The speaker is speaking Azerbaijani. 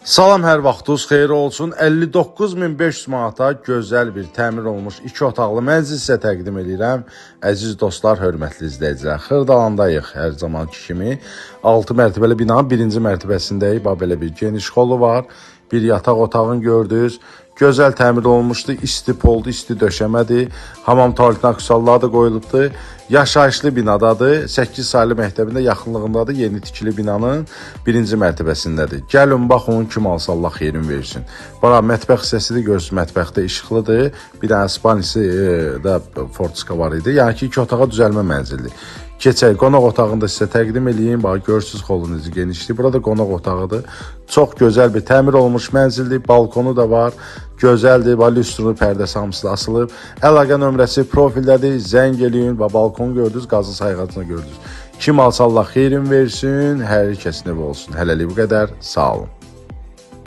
Salam, hər vaxtınız xeyir olsun. 59.500 manata gözəl bir təmir olmuş iki otaqlı mənzil sizə təqdim edirəm. Əziz dostlar, hörmətli izləyicilər, Xırdalandayıq hər zamanki kimi. 6 mərtəbəli binanın birinci mərtəbəsindəyik. Bax belə bir geniş holu var. Bir yataq otağını gördünüz. Gözəl təmir olunmuşdu. İsti poldu, isti döşəmədir. Hamam tualetin aksesuarları da qoyulubdu. Yaşayışlı binadadır. 8 saylı məktəbində yaxınlığındadır. Yeni tikili binanın birinci mərtəbəsindədir. Gəlin baxın, kim alsa Allah xeyrin versin. Bura mətbəx hissəsidir. Görürsünüz, mətbəxdə işıqlıdır. Bir dənə spanisi də fortska var idi. Yəni ki, iki otağa düzəlmə mənzildir. Keçək qonaq otağını da sizə təqdim eləyim. Bax görürsüz, holun necə genişdir. Burada qonaq otağıdır. Çox gözəl bir təmir olunmuş mənzildir. Balkonu da var. Gözəldir. Bax lüstrunu, pərdəsi hamısı da asılıb. Əlaqə nömrəsi profildədir. Zəng eləyin. Bax balkonu gördünüz, qazın sayğacını gördünüz. Kim alsa Allah xeyrin versin, hər kəsin evi olsun. Hələlik bu qədər. Sağ olun.